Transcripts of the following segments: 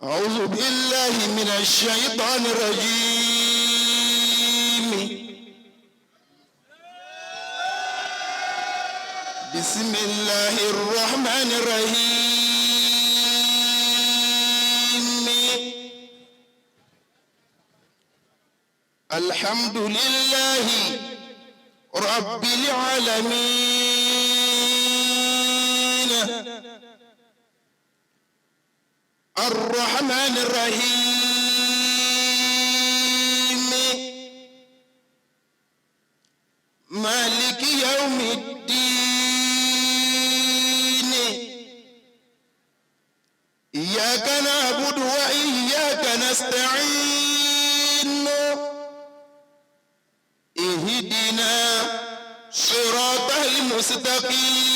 أعوذ بالله من الشيطان الرجيم. بسم الله الرحمن الرحيم. الحمد لله رب العالمين، الرحمن الرحيم، مالك يوم الدين، إياك نعبد وإياك نستعين، اهدنا صراط المستقيم،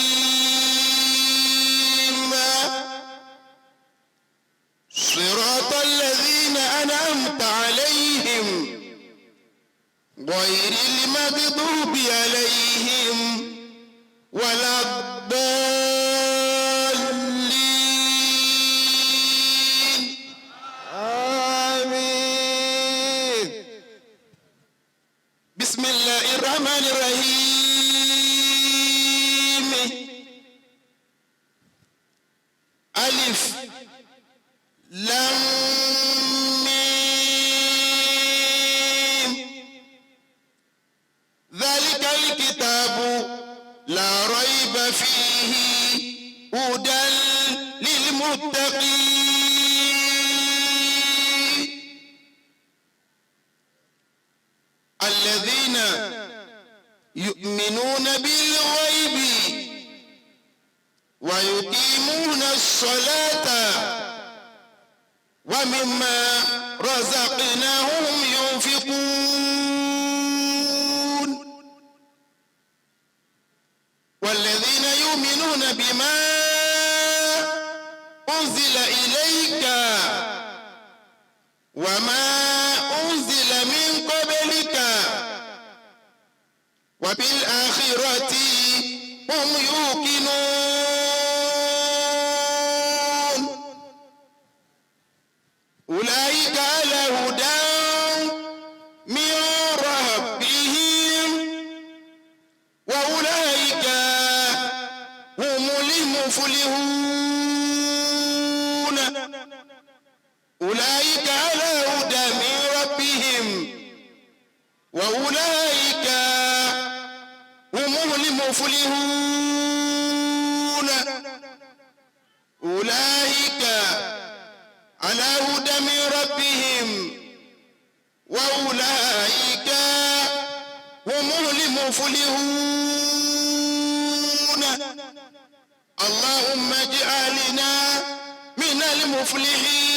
صراط الذين أنعمت عليهم غير المغضوب عليهم ولا الضالين. آمين. بسم الله الرحمن الرحيم. ألف لام ميم، ذلك الكتاب لا ريب فيه، هدى للمتقين، الذين يؤمنون بالغيب ويقيمون الصلاة ومما رزقناهم ينفقون، والذين يؤمنون بما أنزل إليك وما أنزل من قبلك وبالآخرة هم يوقنون، أولئك على هدى من ربهم وأولئك هم المفلحون. أولئك على هدى من ربهم وأولئك هم المفلحون. أولئك على هدى من ربهم وأولئك هم المفلحون. اللهم اجعلنا من المفلحين.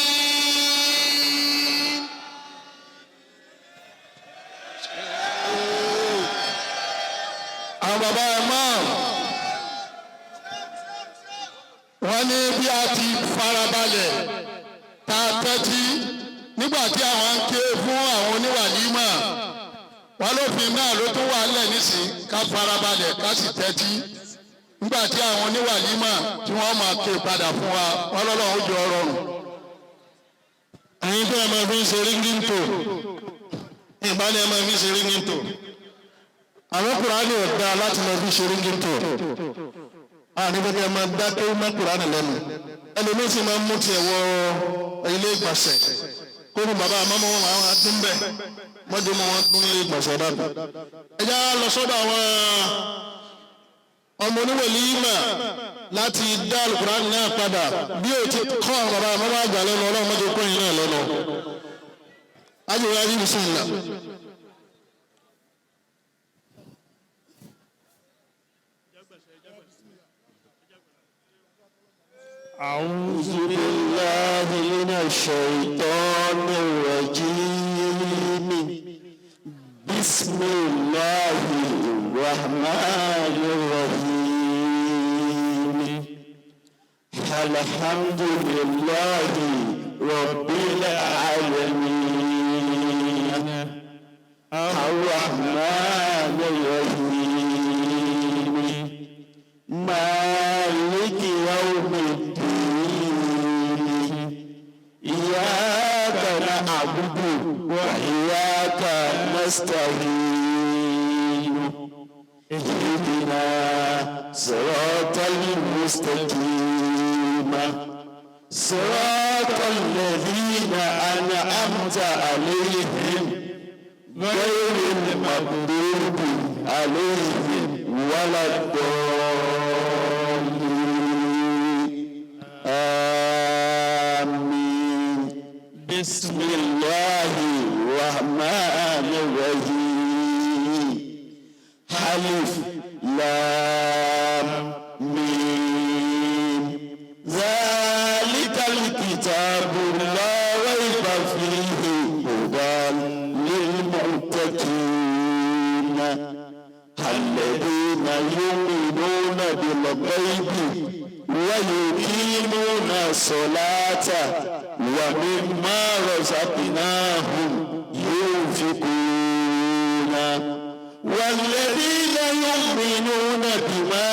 Àwọn bàbá imam wọ́n ní bí a ti farabalẹ̀ tá a tẹ́tí nígbà tí àwọn ń ké fún àwọn oníwàlímà, wọ́n lófin náà ló tún wà nílẹ̀ nísìn, ká farabalẹ̀ ká sì tẹ́tí nígbà tí àwọn oníwàlímà tí wọ́n máa ké padà fún wa. Wọ́n lọ́lọ́run ó jọ rọrùn. Ẹ̀yin tó ẹ máa fi ń ṣe ringing tone, ìbálẹ̀ ẹ máa fi ń ṣe ringing tone. Àwọn Kùránì ò dáa láti máa fi ṣe ringing tone. Àní bẹ́ẹ̀ ẹ máa dá pé má Kùránì lẹ́nu. Ẹlòmíín sì máa ń mú tiẹ̀ wọ ilé ìgbọ̀nsẹ̀, kó ní bàbá àmọ́mọ́ wọn àwọn adún bẹ́ẹ̀ mọ́jú mọ́ wọn dún ilé ìgbọ̀nsẹ̀ dànù. Ẹ já lọ sọ́dọ̀ àwọn ọmọ oníwèlímà láti dá Alukùránì náà padà bí o ti kọ́ àwọn bàbá àmọ́mọ́ àgbà lẹ́nu. Ọlọ́run mọ́jú kọ́yìn náà lẹ́nu. Ajẹ́wé ayé bisimilá. أعوذ بالله من الشيطان الرجيم. بسم الله الرحمن الرحيم. الحمد لله رب العالمين، الرحمن الرحيم، مالك يوم الدين. نعبد وإياك نستعين اهدنا صراط المستقيم صراط الذين أنعمت عليهم غير المغضوب عليهم ولا الضالين. آمين. بسم الله الرحمن الرحيم. ألف لام ميم. ذلك الكتاب لا ريب فيه هدى للمتقين الذين يؤمنون بالغيب ويقيمون الصلاة ومما رزقناهم ينفقون والذين يؤمنون بما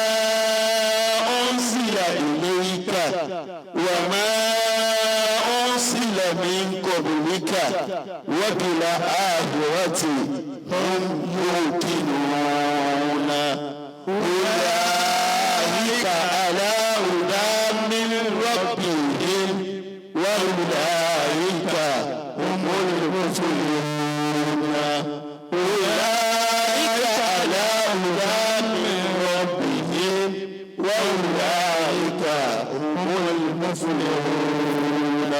أنزل إليك وما أرسل من قبلك وبالآخرة هم يوقنون. أولئك على هدى من ربهم وأولئك هم المفلحون. أولئك على هدى من ربهم وأولئك هم المفلحون.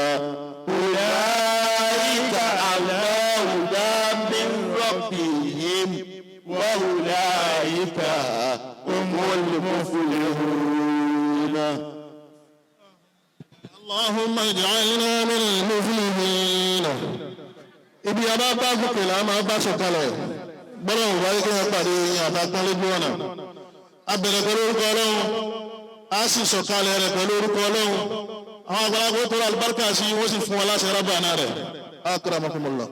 أولئك على هدى من ربهم وأولئك هم المفلحون. اللهم اجعلنا من المفلحين. Ibi a bá bá gòkè là á máa bá sọ̀kalẹ̀. Gbọ́dọ̀ wáyé kí wọ́n pàdé yín àtàkùn lójú ọ̀nà. A bẹ̀rẹ̀ pẹ̀lú orúkọ Ọlọ́run, a sì sọ̀kalẹ̀ rẹ̀ pẹ̀lú orúkọ Ọlọ́run. Àwọn àgbàlagbà tó rà àlùbáríkà sí, wọ́n sì fún wa láṣẹ rábà náà rẹ̀. Akramakumullah.